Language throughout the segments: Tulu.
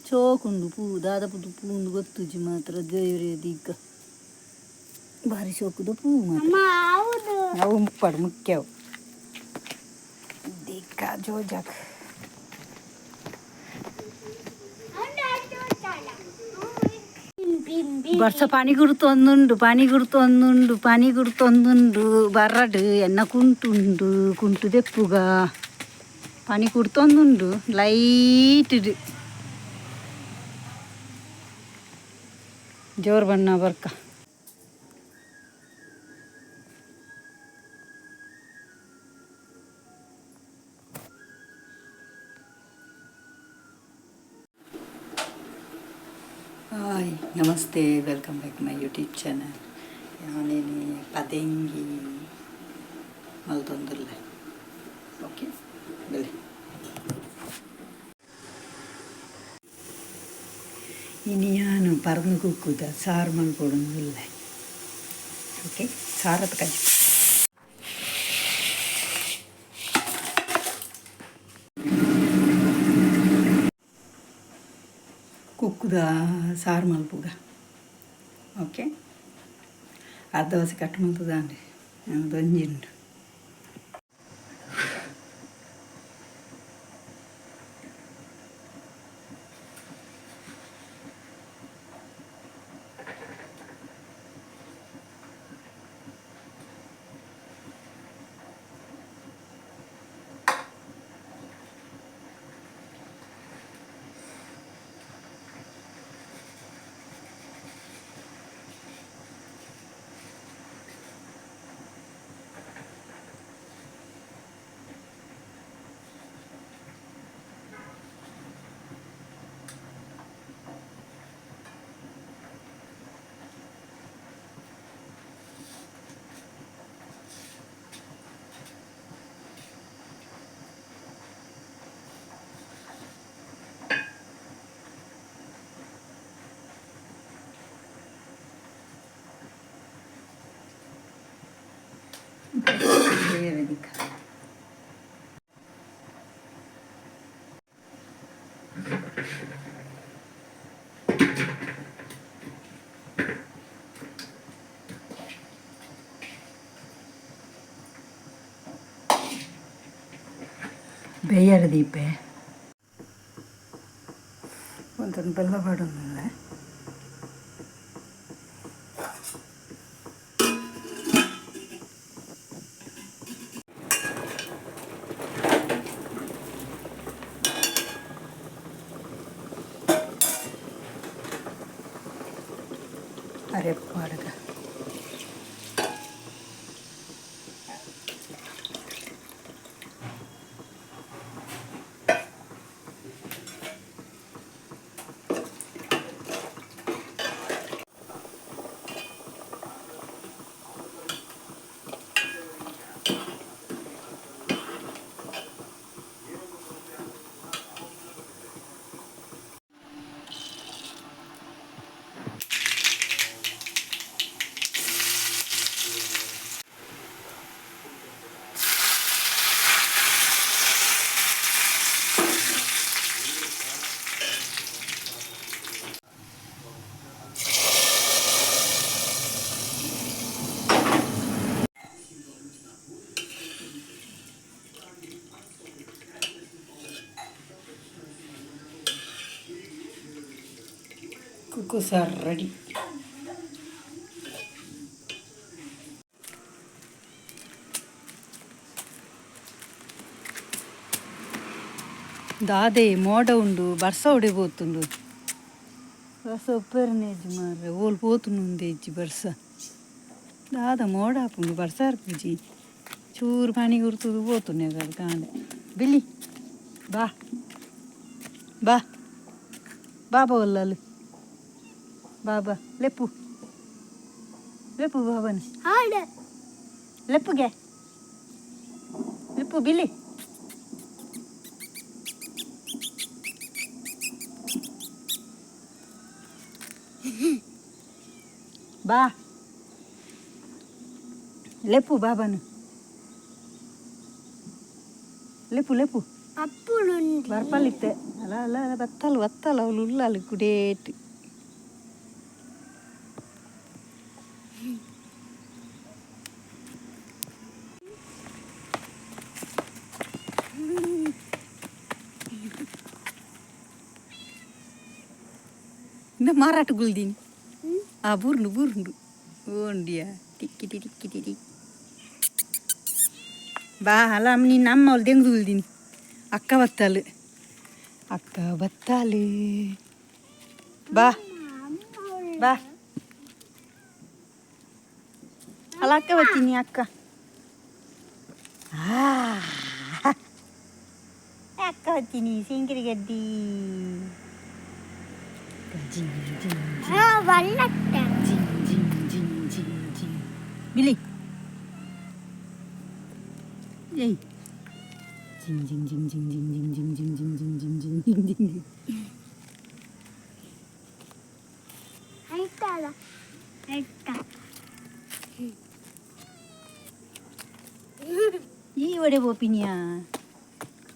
ಚೋಕುಂಡು ಪೂ ದಾದ ಪುದು ಪೂಂದು ಗೊತ್ತುಜಿ ಮಾತ್ರ ದೇವರೇ ದಿಗ್ಗ ಭಾರಿ ಶೋಕುದ ಪೂ ಮಾತ್ರ. ಅವು ಮುಪ್ಪಡು ಮುಖ್ಯವು ದಿಕ್ಕ ಜೋಜಾಕ್. ಬರ್ಸ ಪನಿ ಕುರ್ತೊಂದುಂಡು, ಪನಿ ಕುರ್ತೊಂದುಂಡು, ಪನಿ ಕುರ್ತೊಂದುಂಡು. ಬರಡ್ ಎನ್ನ ಕುಂಟುಂಡು, ಕುಂಟು ದೆಪ್ಪುಗ. ಪನಿ ಕುರ್ತೊಂದುಂಡು ಲೈಟ್ ಜೋರು ಬಣ್ಣ ಬರ್ಕ. ಹಾಯ್, ನಮಸ್ತೆ, welcome back my YouTube channel. ಯಾನೇನಿ ಪದೆಂಗಿ ಮಲ್ತೊಂದುಲ್ಲೆ. ಓಕೆ, ಬಲೆ. ಇನಿ ಯಾನು ಪರ್ಂದ್ ಕುಕ್ಕುದ ಸಾರು ಮಲ್ಪೊಡೊಂದುಲ್ಲೆ. ಓಕೆ, ಸಾರತ್ ಕಜ್ಜಿ ಕುಕ್ಕುದ ಸಾರು ಮಲ್ಪುಗ. ಓಕೆ, ಅರ್ಧ ದೋಸೆ ಕಟ್ ಮಲ್ತದಾಂಡ್ ದೊಂಜಿಂಡು. ದಿಕ್ಕ ಬೇಯರ ದೀಪೆ ಒಂದೊಂದು ಬೆಲ್ಲ ಪಾಡೊಂದುಲ್ಲೆ. ಅರೆಪ್ಪಾಡ್ಗ. ಕುಕ್ಕು ಸಾರು ರೆಡಿ. ದಾದೆ ಮೋಡ ಉಂಡು, ಬರ್ಸ ಉಡೆ ಪೋತುಂಡು. ಬರ್ಸ ಉಪ್ಪೆರನೇಜಿ ಮಾರ್ರೆ, ಓಲ್ ಪೋತುಂಡು ಉಂದೇಜಿ ಬರ್ಸ. ದಾದ ಮೋಡ ಆಪುಂಡು, ಬರ್ಸ ಅರ್ಪುಜಿ. ಚೂರು ಪನಿ ಕುರ್ತುದು ಪೋತುಂಡು ಕಾಂಡೆ. ಬಿಲ್ಲಿ ಬಾ ಬಾ ಬಾಬಾ ಒಲ್ಲಲು ಬಾಬಾ ಲೆಪ್ಪು ಲೆಪ್ಪು ಬಾಬಾನ ಲೆಪ್ಪುಗೆ ಲೆಪ್ಪು ಬಿಲ್ಲಿ. ಬಾ ಲೆಪ್ಪು ಬಾಬಾನು ಲೆಪ್ಪು ಲೆಪ್ಪು. ಅಪ್ಪುನು. ಬರ್ಪಲ್ಲಿತ್ತೆ. ಅಲ್ಲ ಅಲ್ಲ ಅಲ್ಲ, ಬತ್ತಲ್ಲ ಬತ್ತಲ್ಲ, ಅವಳು ಉಳ್ಳಾಲು ಕುಡೇಟ್. ಇನ್ನ ಮಾರಾಟ ಗುಲ್ದೀನಿ. ಆ ಬೂರ್ಂಡು ಬೂರ್ಂಡು ಓಂಡಿಯಾ ಟಿಕ್ಕಿ ಟಿಕ್ಕಿ ಟಿಕ್ಕಿ. ಬಾ ಅಲ್ಲ, ನೀನು ಅಮ್ಮ ಅವಳು ದೆಂಗ್ದು ಗುಲ್ದೀನಿ. ಅಕ್ಕ ಬತ್ತಾಳು, ಅಕ್ಕ ಬತ್ತಾಳು. ಬಾ ಬಾ. ಅಲ್ಲ, ಅಕ್ಕ ಬರ್ತೀನಿ ಅಕ್ಕ. ಆ ಅಕ್ಕ ಬರ್ತೀನಿ. ಸಿಂಗಿರಿ ಗಡ್ಡಿ ಜಿಂಗ್ ಜಿಂಗ್. ಬಲ್ಲತ್ತೆ. ಜಿಂಗ್ ಜಿಂಗ್ ಜಿಂಗ್ ಜಿಂಗ್ ಜಿಂಗ್. ಬಿಲಿ ಏಯ್. ಜಿಂಗ್ ಜಿಂಗ್ ಜಿಂಗ್ ಜಿಂಗ್ ಜಿಂಗ್ ಜಿಂಗ್ ಜಿಂಗ್ ಜಿಂಗ್ ಜಿಂಗ್ ಜಿಂಗ್ ಜಿಂಗ್ ಜಿಂಗ್ ಜಿಂಗ್ ಜಿಂಗ್. ಆಯ್ತಲ್ಲ, ಆಯ್ತಾ? ಈ ಒಡೆ ಬೋಪಿನಿಯಾ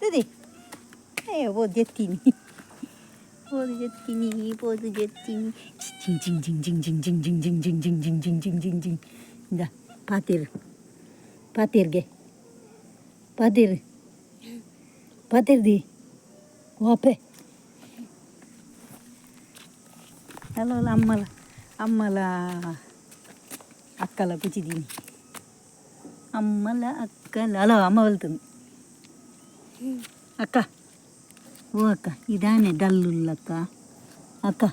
ಅದೇ. ಏ ಓದ್ ಜೆತ್ತೀನಿ, ಓದು ಜೆತ್ತೀನಿ, ಓದು ಜೆತ್ತೀನಿ. ಜಿಂಗ್ ಜಿಂಗ್ ಜಿಂಗ್ ಜಿಂಗ್ ಜಿಂಗ್ ಜಿಂಗ್ ಜಿಂಗ್ ಜಿಂಗ್ ಜಿಂಗ್ ಜಿಂಗ್ ಜಿಂಗ್ ಜಿಂಗ್ ಜಿಂಗ್ ಜಿಂಗ್ ಜಿಂಗ್. ಇಂದ ಪಾತೀರ್ ಪಾತೀರ್ಗೆ ಪಾತೀರ್ ಪಾತೀರ್ದಿ ವಾಪೆ. ಅಲ್ಲ ಅಲ್ಲ, ಅಮ್ಮಲ ಅಮ್ಮಲ ಅಕ್ಕಲ ಕುಚಿದ್ದೀನಿ. ಅಮ್ಮಲ ಅಕ್ಕಲ ಅಲ್ಲ, ಅಮ್ಮ ಬಲ್ತಂದು. ಅಕ್ಕ, ಓ ಅಕ್ಕ, ಇದಾನೆ ಡಲ್ಲುಲ್ಲಕ್ಕ. ಅಕ್ಕ,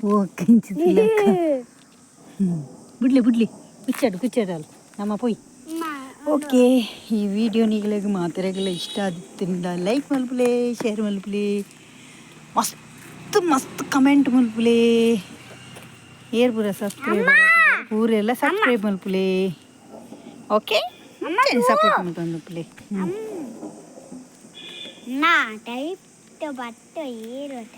ಓ ಅಕ್ಕ, ಇಂಚಿಲ್ಲ ಅಕ್ಕ. ಬಿಡ್ಲಿ ಬಿಡ್ಲಿ, ಕುಚ್ಚಾಡು ಕುಚ್ಚಾಡಲ್ಲ ನಮ್ಮ ಪೊಯ್. ಓಕೆ, ಈ ವಿಡಿಯೋ ನಿಗಲೆಗ್ ಮಾತೆರೆಗ್ಲ ಇಷ್ಟ ಆದಿತ್ತಿಂಡ ಲೈಕ್ ಮಲ್ಪುಲೆ, ಶೇರ್ ಮಲ್ಪುಲೆ, ಮಸ್ತ್ ಮಸ್ತ್ ಕಮೆಂಟ್ ಮಲ್ಪುಲೆ. ಏರ್ ಪೂರ ಸಬ್ಸ್ಕ್ರೈಬ್ ಪೂರೆಲ್ಲ ಸಬ್ಸ್ಕ್ರೈಬ್ ಮಲ್ಪುಲೆ. ಓಕೆ, ಸಪೋರ್ಟ್ ಮಲ್ತೊಂದುಪ್ಪುಲೆ. ನಾ ಟೈಪ್ ಬತ್ತು ಏರೋಟ.